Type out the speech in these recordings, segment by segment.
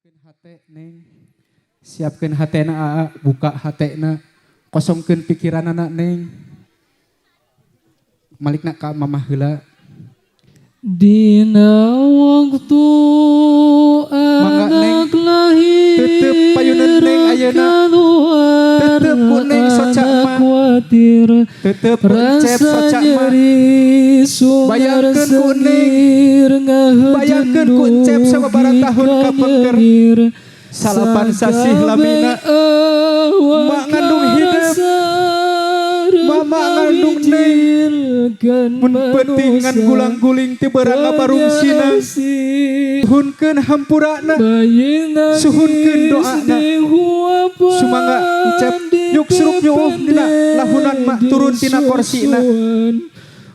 Siapkeun hate, Neng. Siapkeun hatena, Aa, buka hatena. Kosongkeun pikiranana, Neng. Malikna ka mamah heula. Dina waktu Mangga, Neng. anak lahir Tetep payuneun Neng ayeuna. keluar. Tetep ku Neng soca anak mah. Khawatir. Tetep ku Encep Rasa soca mah. nyeri sungar Bayangkeun ku Neng. sengir ngahejeun Bayangkeun ku Encep sababaraha tahun dugi ka kapengker. nyengir. 9 sasih lamina. Mak ngandung hidup. Mama ngandung Neng. Mun penting ngan gulang-guling ti beurang ngabarungsina. Suhunkeun hampurana. Suhunkeun doana. Sumangga, Encep, nyuk suruk nyuuh dina lahunan mak turun tina korsina.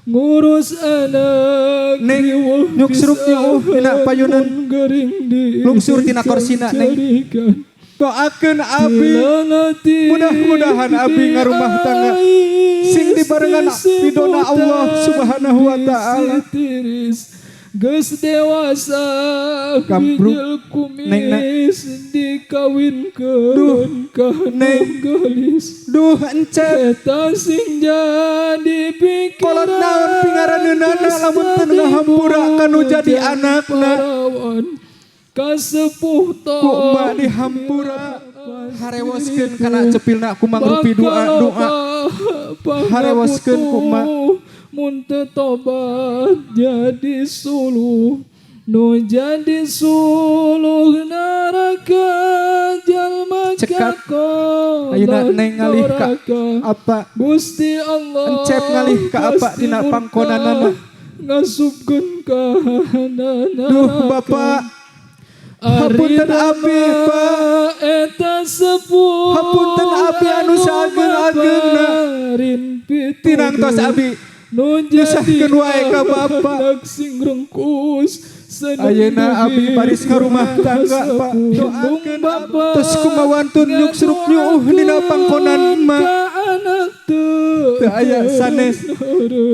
Ngurus anak. Neng, nyuk suruk nyuuh dina payunan. Lungsur tina korsina, Neng. Doakeun abi. Mudah-mudahan abi ngarumah tangga sing dibarengan ridona Allah Subhanahu wa Ta'ala. Geus dewasa. Gabruk. Bijil Neng, Nak. Kumis dikawinkeun Duh, ka nu Neng. geulis. Duh, Encep. Eta sing jadi pikiran. Kolot naon pingaraneunana lamun teu ngahampura kanu jadi anakna. Parawan kasepuh. Ku emak dihampura. Harewoskeun kana cepilna ku mangrupi doa-doa. Harewoskeun ku emak. Mun teu tobat jadi suluh, nu jadi suluh neraka jalma. Cekap. Ayeuna Neng ngalih ka apa? Gusti Allah. Encep ngalih ka apa pasti dina murka, pangkonanana. Ngasupkeun ka neraka. Duh, Bapak. Hapunten abi, Pak. Eta sepuh. Hapunten abi anu saageng-ageungna. Tinangtos abi nu nyusahkeun wae ka Bapak. Anak sing rengkus. Ayeuna abi baris ka rumah tangga, Pak. Doakeun Bapak. Tos kumawantun nyuk suruk nyuuh dina pangkonan emak. Teu aya sanes.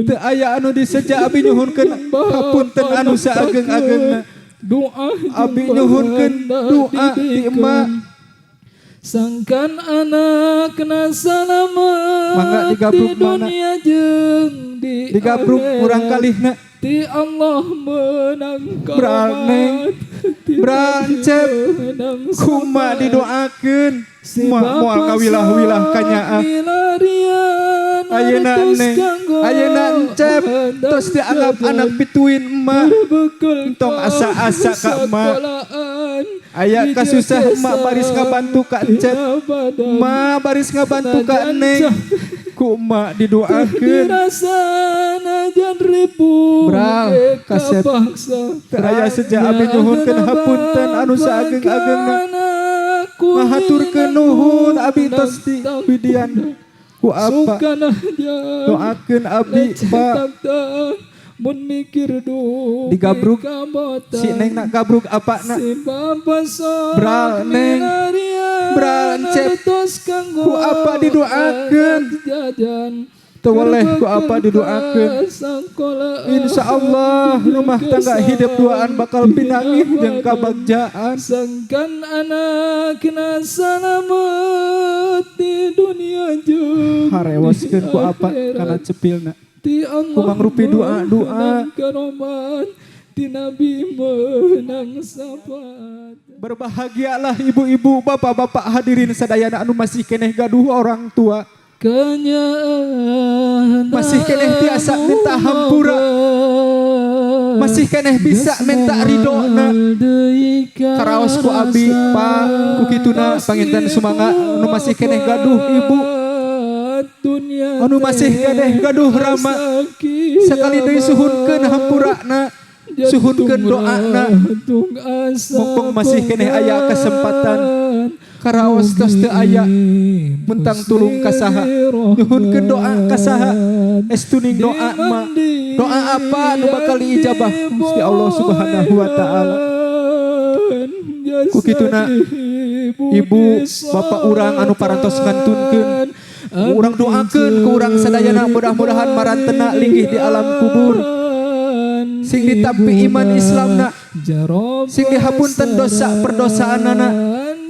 Teu aya anu diseja, abi nyuhunkeun hapunten anu saageng-ageungna. Doa. Abi nyuhunkeun doa ti emak. Sangkan anak salamet Mangga digabruk di dunia jeung di Digabruk akhirat. Murang kalihna. Ti Allah menang. Bral, Neng. Ti Bral, Nabi Cep. menang Kuma syafaat. Didoakeun. Ma moal kawilah-wilah kanyaah. Ayeuna Neng, ayeuna Encep tos dianggap anak pituin emak. Entong asa-asa ka emak. Aya kasusah, emak baris ngabantu ka Encep. Emak baris ngabantu ka Neng. Ku emak didoakeun. Dirasana ribu. Bral, kasep. Teu aya seja, abi nyuhunkeun hapunten anu saageng-ageungna. Ngahaturkeun nuhun abi tos di bidian ku apa. Doakeun abi, Pak. Mun mikir du Digabruk. Si Neng nak gabruk apa nak. Si bapa sok Bral, Neng. Milarian Bral, Encep. artos kanggo Ku apa didoakeun. Anak jajan. Teu weleh ku apa didoakeun. Insya Allah rumah tangga hidup duaan bakal pinanggih jeung kabagjaan. Sangkan anakna salamet di dunia jeung Harewoskeun ku apa akhirat. Kana cepilna. Ti Allah Ku mangrupi doa-doa. Menang karoman, ti Nabi menang syafaat. Berbahagialah ibu-ibu, bapak-bapak hadirin sadayana anu masih keneh gaduh orang tua. Kenyaan. Masih keneh tiasa minta hampura. Masih keneh bisa minta ridona. Karaos ku abi, Pak, ku kituna panginten sumangga anu masih keneh gaduh ibu, anu masih keneh gaduh rama. Sekali deui suhunkeun hampurana, suhunkeun doana. Mumpung masih keneh aya kesempatan. Karaos tos teu aya mentang tulung ka saha, nyuhunkeun doa ka saha, estuning doa mah. Doa apa anu bakal diijabah Gusti Allah Subhanahu wa Taala. Ku kituna ibu bapak urang anu parantos ngantunkeun, urang doakeun ku urang sadayana, mudah-mudahan marantena linggih di alam kubur. Sing ditampi iman Islamna, sing dihapunten dosa perdosaanana,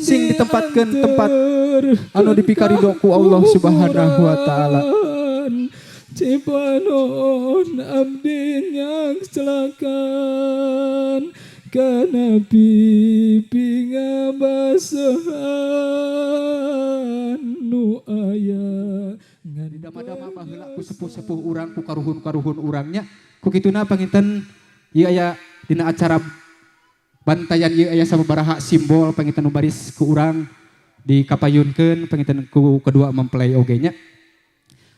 sing ditempatkeun tempat anu dipikarido ku Allah Subhanahu wa taala. Cipanon abdi nyak celakan kana pipi ngabasahan nu aya. Dama-dama baheula ku sepuh-sepuh urang, ku karuhun-karuhun urangnya. Ku kituna panginten ieu aya dina acara bantayan, ieu aya sababaraha simbol panginten nu baris ku urang dikapayunkeun panginten ku kedua mempelai oge nya.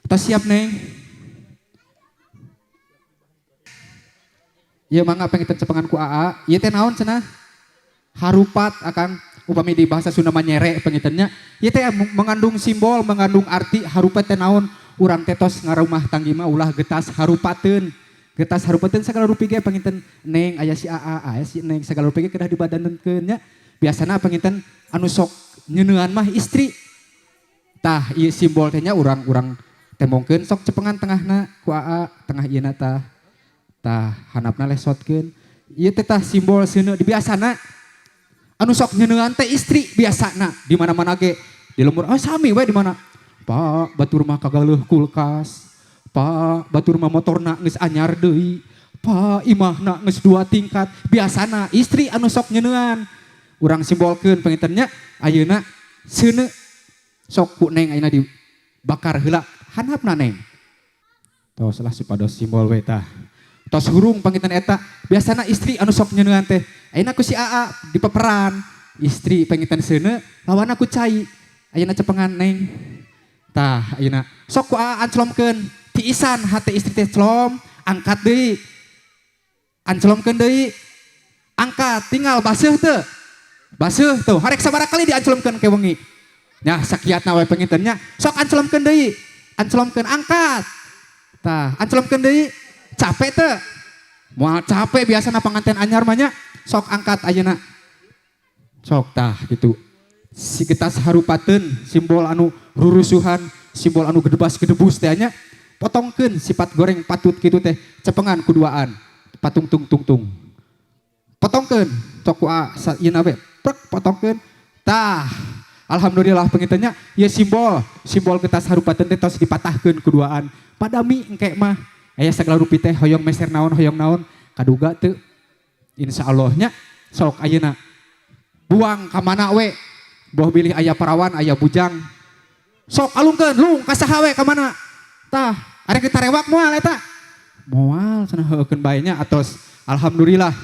Tos siap, Neng? Ieu mangga panginten cepengan ku AA. Ieu teh naon cenah? Harupat, Akang. Upami di bahasa Sunda mah nyere pangintennya. Ieu teh mengandung simbol, mengandung arti. Harupat teh naon? Urang teh tos ngarumah tanggi mah ulah getas harupateun. Getas harupateun sagala rupi ge panginten Neng aya si AA, aya si Neng, sagala rupi ge kedah dibadankeun nya. Biasana panginten anu sok nyeuneuan mah istri. Tah ieu simbol teh nya urang-urang tembongkeun, sok cepengan tengahna ku AA, tengah ieu na tah. Tah handapna lesotkeun. Ieu teh tah simbol seuneu. Di biasana anu sok nyeuneuan teh istri biasana di mana-mana ge di lembur, oh sami we di mana. Pak, batur mah kagaleuh kulkas. Pak, batur mah motorna geus anyar deui. Pak, imahna geus 2 tingkat. Biasana istri anu sok nyeuneuan. Urang simbolkeun pangintennya ayeuna seuneu sok ku Neng ayeuna dibakar heula handapna Neng. Tos lah supados simbol we tah. Tos hurung panginten eta. Biasana istri anu sok nyeuneuan teh. Ayeuna ku si AA dipeperan. Istri panginten seuneu lawanna ku cai. Ayeuna cepengan Neng. Tah ayeuna sok ku AA anclomkeun. Tiisan hate istri teh clom, angkat deui. Anclomkeun deui. Angkat, tinggal baseuh teu. Baseuh tuh, harek sabaraha kali dianclomkeun ke wengi. Nya sakiatna we panginten nya. Sok anclomkeun deui. Anclomkeun, angkat. Tah, anclomkeun deui. Capek teu? Moal capek biasana panganten anyar mah nya. Sok angkat ayeuna. Sok tah gitu. Si getas harupateun simbol anu rurusuhan, simbol anu gedebas-gedebus teh nya. Potongkeun sifat goreng patut kitu teh, cepengan kuduaan. Patung tung tung tung. Potongkeun sok ku A ieu we. Prek potongkeun. Tah, alhamdulillah pangintennya ieu simbol, simbol getas harupateun teh tos dipatahkeun kuduaan. Padami engke mah aya sagala rupi teh hoyong meser naon hoyong naon kaduga teu. Insyaallah nya sok ayeuna buang ka mana we. Boh bilih aya parawan aya bujang. Sok alungkeun lung ka saha we ka mana. Tah, arek kita rewak moal eta. Moal cenah heukeun bae nya atos alhamdulillah.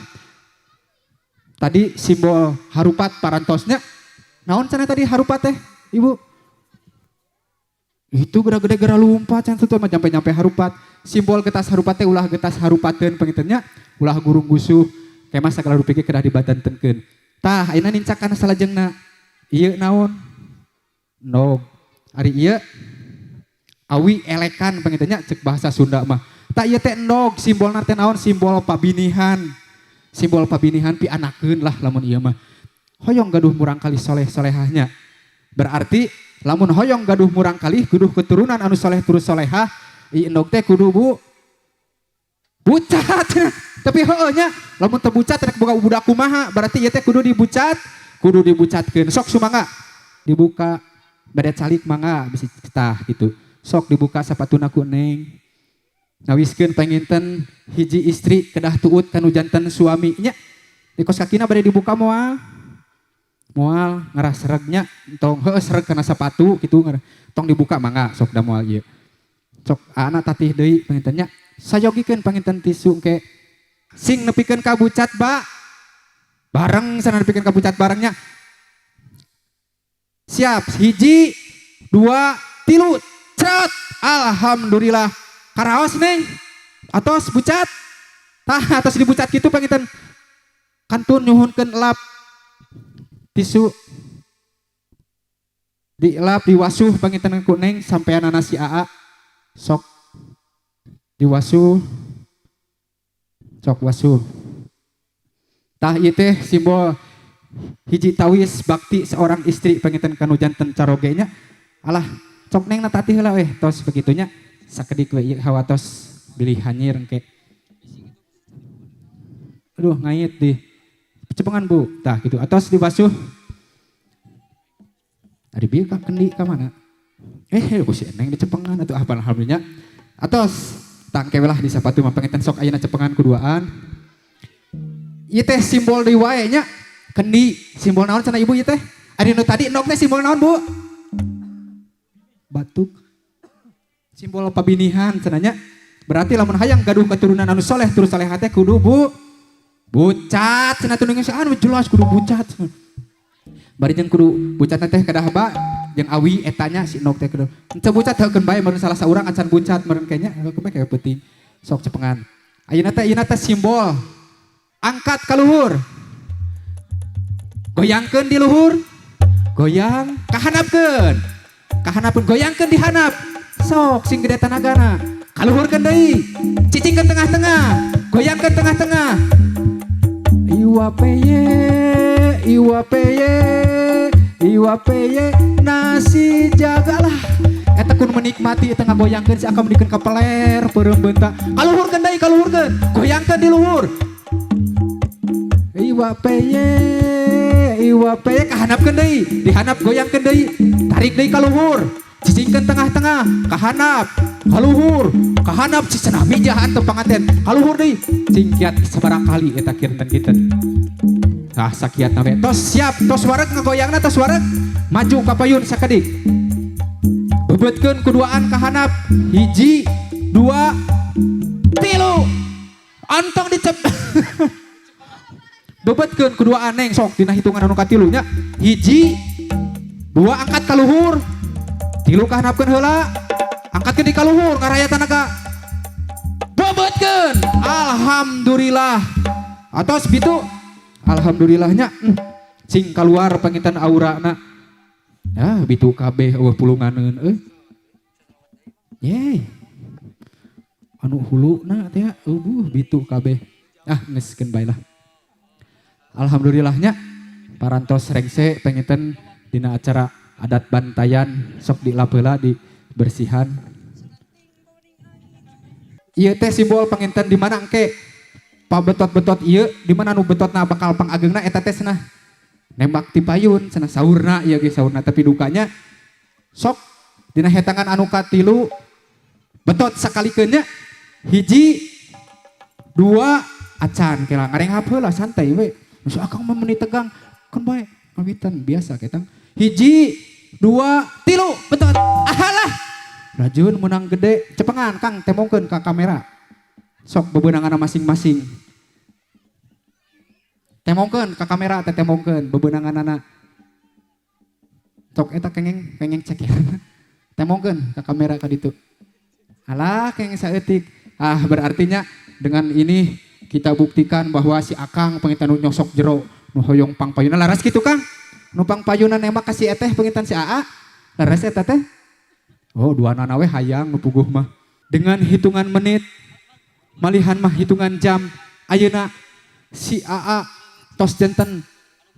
Tadi simbol harupat parantosnya. Naon cenah tadi harupat teh, Ibu? Itu gede-gede geura lumpat cenah teh mah nyampe-nyampe harupat. Simbol getas harupat teh ulah getas harupateun pangintennya, ulah gurung gusuh. Kemah sagala rupi ge kedah dibadantenkeun. Tah, ayeuna nincak kana salajengna. Ieu naon? Nog. Ari ieu awi elekan pangintennya cek bahasa Sunda mah. Tah ieu teh endog, simbolna teh naon? Simbol pabinihan. Simbol pabinihan pianakeun lah lamun ieu mah. Hoyong gaduh murang kali soleh-solehahnya. Berarti lamun hoyong gaduh murang kali kudu keturunan anu soleh terus solehah, ieu endog teh kudu bu bucat. Tapi heueuh nya lamun teu bucat rek boga budak kumaha, berarti ieu teh kudu dibucat, kudu dibucatkeun. Sok sumangga dibuka bade calik mangga bisi tah gitu. Sok dibuka sapatuna ku Neng. Ngawiskeun panginten hiji istri kedah tuut kanu janten suaminya. Di kos kakina bade dibuka moal. Moal ngarah seregnya tong heueuh sereg kana sapatu kitu tong dibuka mangga sok da moal ieu. Sok anak tatih deui pangintennya. Sayogikeun panginten tisu engke sing nepikeun ka bucat ba. Bareng sana nepikeun ka bucat barengnya. Siap, 1, 2, 3, cerot. Alhamdulillah. Karaos Neng. Atos bucat. Tah atos dibucat kitu panginten. Kantun nyuhunkeun lap tisu. Dilap diwasuh panginten ku Neng sampeanana si AA. Sok diwasuh. Sok wasuh. Tah ieu teh simbol hiji tawis bakti seorang istri panginten kanu janten caroge nya. Alah, sok Neng na tatih heula weh tos begitunya. Sakedik we ieu hawa tos bilih hanyir engke. Aduh, ngait di cepengan, Bu. Tah gitu. Atos dibasuh. Ari bieu ka kendi ka mana? Eh, ku si Eneng dicepengan atuh, apa, alhamdulillah. Atos tangke lah di sapatu mah panginten sok ayeuna cepengan kuduaan. Ieu teh simbol deui wae nya. Kendi simbol naon cenah, Ibu, ieu teh? Ari nu tadi endog teh simbol naon, Bu? Batuk. Simbol pabinihan cenah nya. Berarti lamun hayang gaduh keturunan anu soleh terus soleh teh kudu, Bu, bucat cenah tunungan anu jelas kudu bucat. Bari jeung kudu bucat teh kedah ba jeung awi etanya si endog teh kudu. Henteu bucat heukeun bae meureun, salah saurang acan bucat meureun kayaknya heukeun bae kayak peuting. Sok cepengan. Ayeuna teh, ayeuna teh simbol angkat ka luhur. Goyangkeun di luhur. Goyang kahanapkeun. Kahanapkeun, goyangkeun di handap. Sok sing gede tanagana. Kaluhurkeun deui. Cicingkeun tengah-tengah. Goyangkeun tengah-tengah. Iwa peye, iwa peye, iwa peye, nasi jagalah. Eta kun menikmati eta ngagoyangkeun si akam dikeun ka peler peureum beunta. Kaluhurkeun deui, kaluhurkeun. Goyangkeun di luhur. Iwa peye, iwa peye, kahanapkeun deui, dihandap goyangkeun deui, tarik deui ka luhur. Cicingkeun tengah-tengah, kahanap, kaluhur, kahanap si cenah mijahan teu panganten, kaluhur deui. Cingkiat sabaraha kali eta kinten-kinten. Tah sakiat we. Tos siap, tos wareg ngagoyangna, tos wareg. Maju ka payun sakedik. Bebetkeun kuduaan kahanap. Hiji, dua, tilu. Antong dicep. Bebetkeun kuduaan, Neng, sok dina hitungan anu katilu nya. Hiji, dua, angkat ka luhur. Tilu, kahanapkeun heula. Angkatkeun di kaluhur ngaraya tanaga. Bebetkeun. Alhamdulillah. Atos bitu. Alhamdulillahnya. Cing keluar panginten aurana. Ya, bitu kabeh eueuh pulunganeun euy. Yeay. Anu huluna teh eueuh bitu kabeh. Ah, geus keun bae lah. Alhamdulillahnya parantos rengse panginten dina acara adat bantayan, sok dilap heula, di bersihan. Ieu teh simbol panginten di mana engke pabetot-betot ieu, di mana nu betotna bakal pangageungna eta teh cenah nembak ti payun cenah saurna, ieu ge saurna, tapi dukanya sok dina hetangan anu katilu betot sakalikeun nya. Hiji, dua, acan kela ngarenghap heula, santai we. Masuk akang mah meuni tegang kan bae ngawitan biasa ketang. Hiji, dua, tilu, betot. Ahalah, rajun menang gede. Cepengan, Kang, temongkeun ka kamera. Sok bebenangan masing-masing, temongkeun ka kamera teh, temongkeun bebenanganana. Sok eta kengeng kengeng cek ya, temongkeun ka kamera ka ditu. Alah, kengeng saeutik. Ah, berartinya dengan ini kita buktikan bahwa si Akang panginten nu nyosok jero nu hoyong pangpayuna, laras kitu, Kang? Nu pangpayuna nembak ka si eteh panginten si Aa, laras eta teh? Oh, dua nana we hayang nu puguh mah. Dengan hitungan menit, malihan mah hitungan jam, ayeuna si Aa tos janten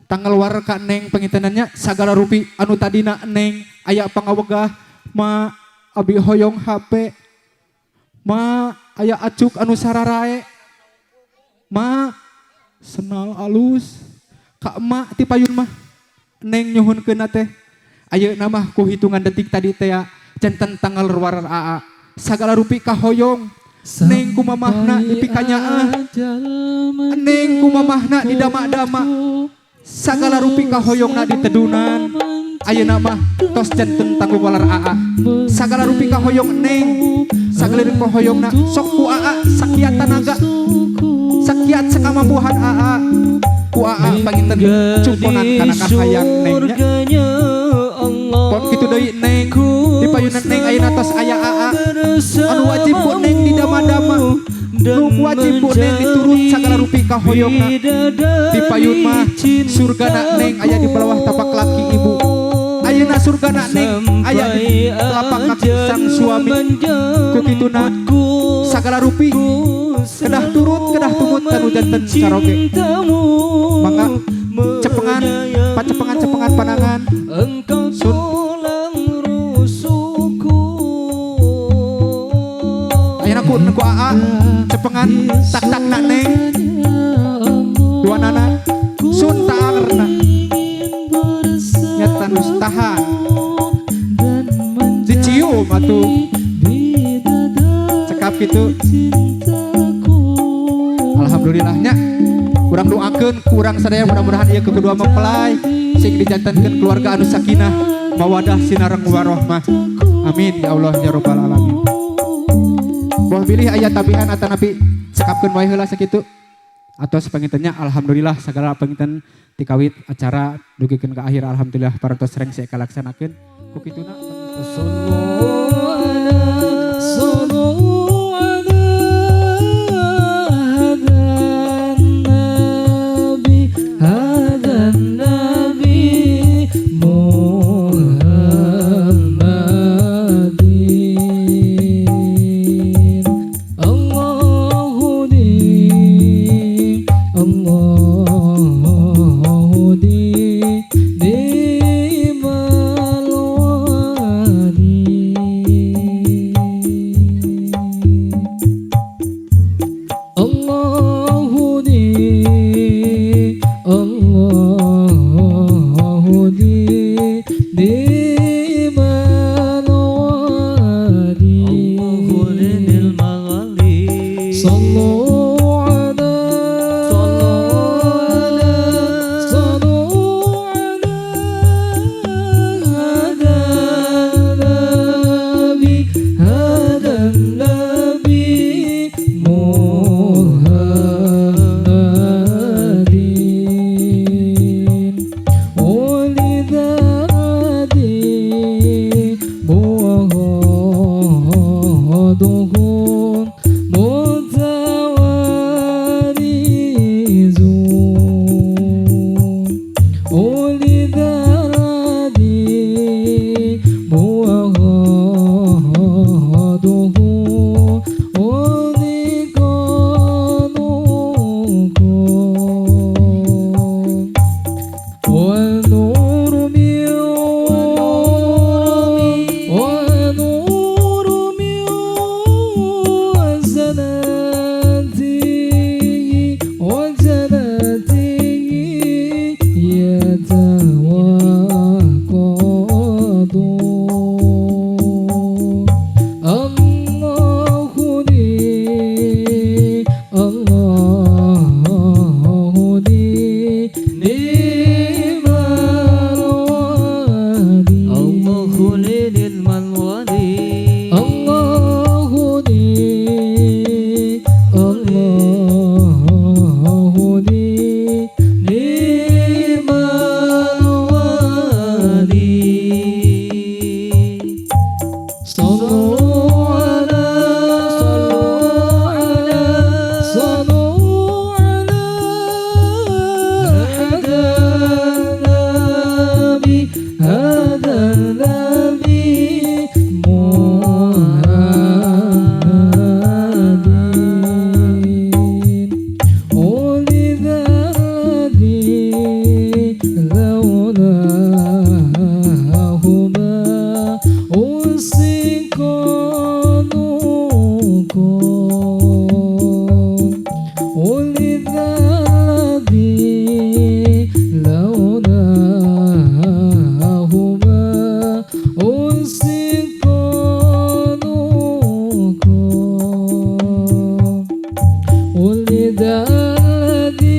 tanggal war ka Neng pangintenannya. Sagala rupi anu tadina Neng aya pangawegah, "Ma, abi hoyong HP, Ma, aya acuk anu sararae, Ma, senal alus," ka emak ti payun mah Neng nyuhunkeun teh. Ayeuna mah ku hitungan detik tadi teh ya janten tanggal war Aa, sagala rupi kahoyong Neng ku mamahna dipikanyaah, Neng ku mamahna didama-dama, sagala rupi kahoyongna ditedunan. Ayeuna mah tos janten tanggung walar Aa. Sagala rupi kahoyong Neng, sagala rupi kahoyongna sok ku Aa sakiat tanaga, sakiat sakamampuhan Aa, ku Aa panginten cumponan kana kahayang Nengnya. Pon kitu deui, Neng, di payunan Neng ayeuna tos aya Aa. Anu wajib ku Neng didama-dama, nu wajib ku Neng diturut sagala rupi kahoyongna. Di payun mah surgana Neng aya di bawah tapak laki ibu. Ayeuna surgana Neng aya di telapak kaki sang suami. Ku kituna sagala rupi kedah turut, kedah tumut kanu janten caroge. Mangga cepengan, pacepengan, cepengan panangan. Engkau Sun. Tulang rusukku. Ayeuna ku Aa cepengan tak tak nak Neng. Tahan. Dicium atuh. Cekap gitu. Alhamdulillahnya. Kurang doakeun kurang sadaya mudah-mudahan ieu kedua mempelai sing dijantenkeun keluarga anu sakinah mawadah sinareng warohmah. Amin ya Allah ya rabbal alamin. Boh bilih aya tabihan atanapi cekapkeun wae heula sakitu. Atos panginten nya, alhamdulillah segala panginten tikawit acara dugikeun ka akhir, alhamdulillah parantos rengse kalaksanakeun. Ku kituna. صلوا على صلوا على هذا النبي هذا النبي محمد. الله دي الله دي نعم الوالي. الله دي الله دي نعم الوالي. صلوا على صلوا على هذا النبي هذا النبي محمد. ولد الذي موحده متوارث ولد الذي موحده ونقانه ونور من ونور من زناته وجناته يتوقد. الله دي الله دي نعم الوالي. الله دي الله دي نعم الوالي. صلوا على صلوا على هذا النبي هذا النبي محمد. ولد الذي لولاهما أسكنكم ولد الذي لولاهما أسكنكم ولد الذي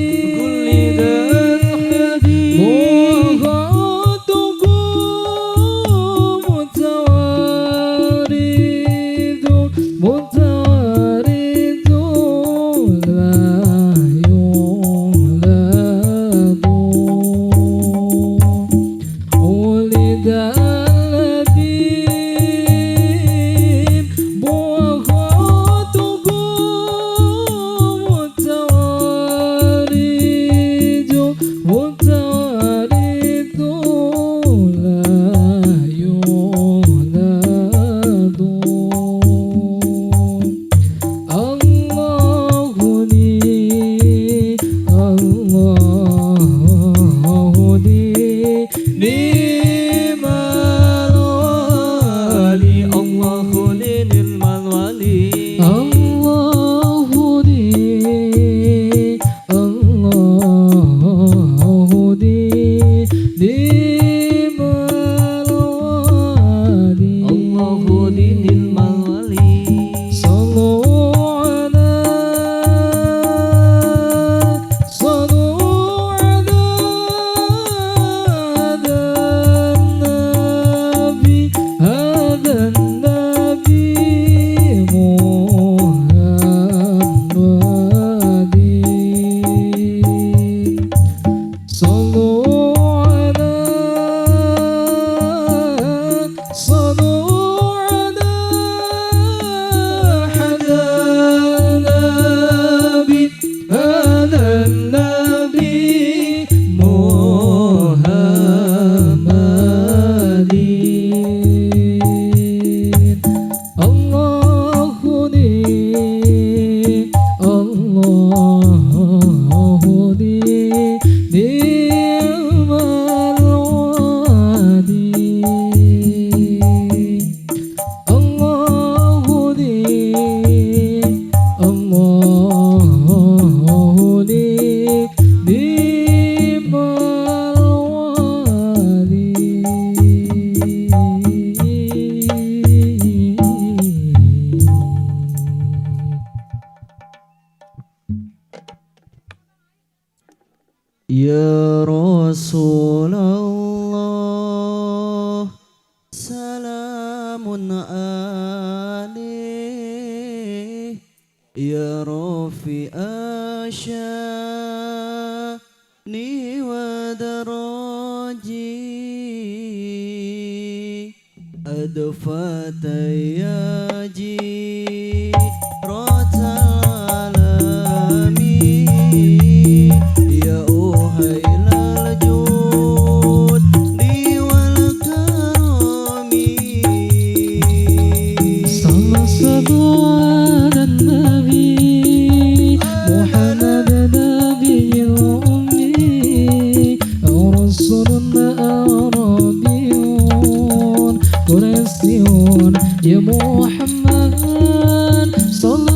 موعده متوارد متوارد لا يولد. ولد الذي موعده متوارد متوارد لا يولد. الله لي الله لي نعم الوالي. الله لي الله لي نعم Ya Rasulullah salamun alaih, ya rafi asyani wa daraji, adfata ya jiratal alami, ya uhailal judi wal karami. صلى على النبي محمد نبي الأمي، رسول عربي قريشي يا محمد. صلى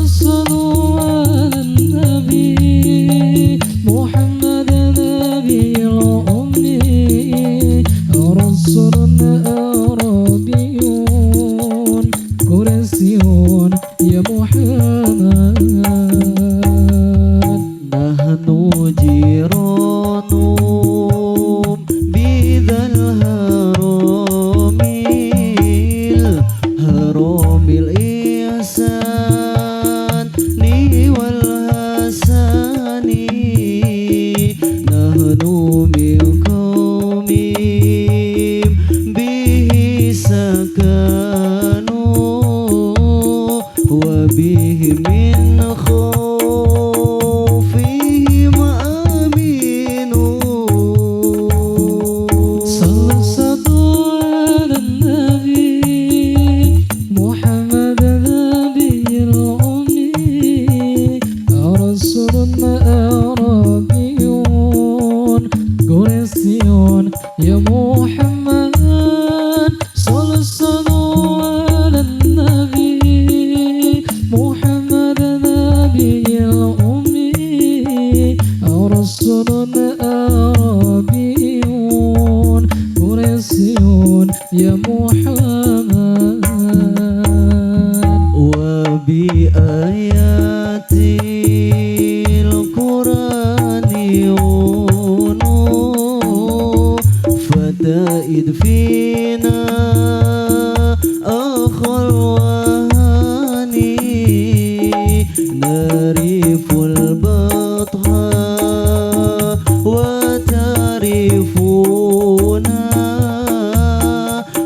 على النبي محمد نبي الأمي، رسول عربي قريشي يا محمد. نحن جيران بذا الهرم الهرم الإحسان والحسن، نحن من قوم به سكنوا وبه من خوفهم آمنوا. صلى على النبي محمد نبي الأمي، رسول عربي قريشي يا محمد. صلى على النبي محمد نبي الأمي، رسول عربي قريشي يا محمد. وبآيات القرآن فتائد فينا أخا الوهاني، نعرف البطحاء وتعرفنا،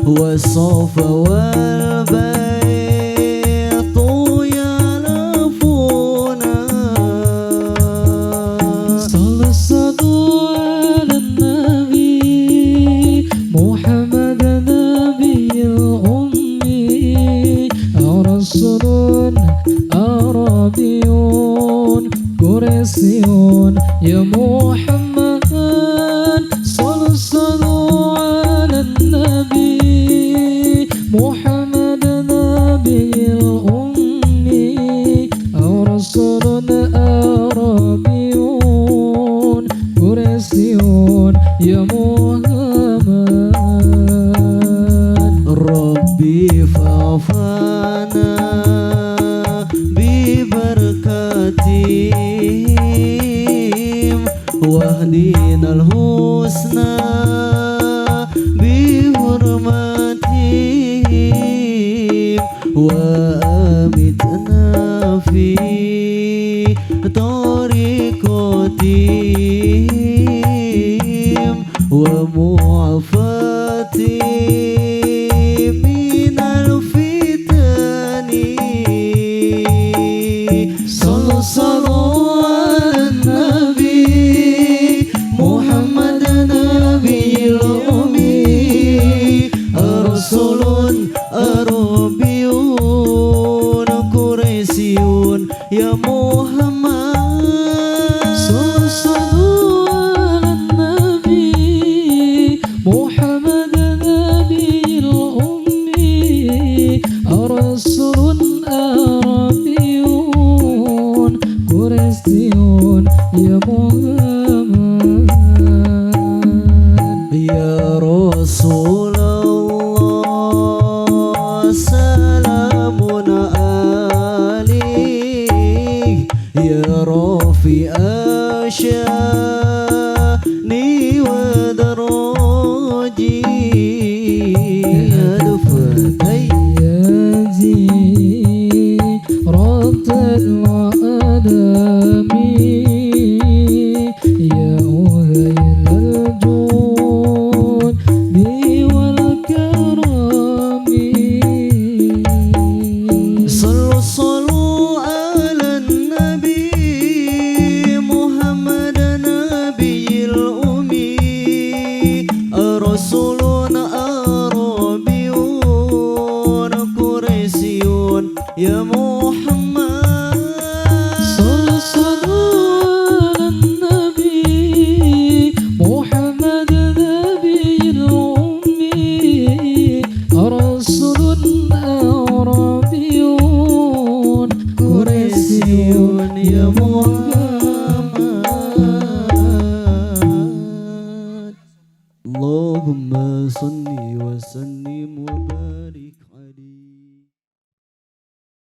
والصفا والبيت يعرفنا. صلى على النبي محمد نبي الأمي، رسول عربي قريشي يا محمد. صلوا على النبي محمد نبي الأمي، رسول عربي قريشي يا محمد. ربي فاعف عنا ببركتهم، واهدنا الحسنى بحرمتهم، وأمتنا في طريقتهم، ومعافاة من الفتن. صلوا على النبي محمد نبي الأمي، رسول عربي قريشي يا محمد. صلوا على النبي محمد نبي الأمي، رسول عربي قريشي يا محمد. يا رسول الله سلام عليك، يا رافع الشأن Ya Muhammad. صلوا على النبي محمد نبي الأمي رسول عربي قرشي Ya Muhammad. اللهم صل وسلم.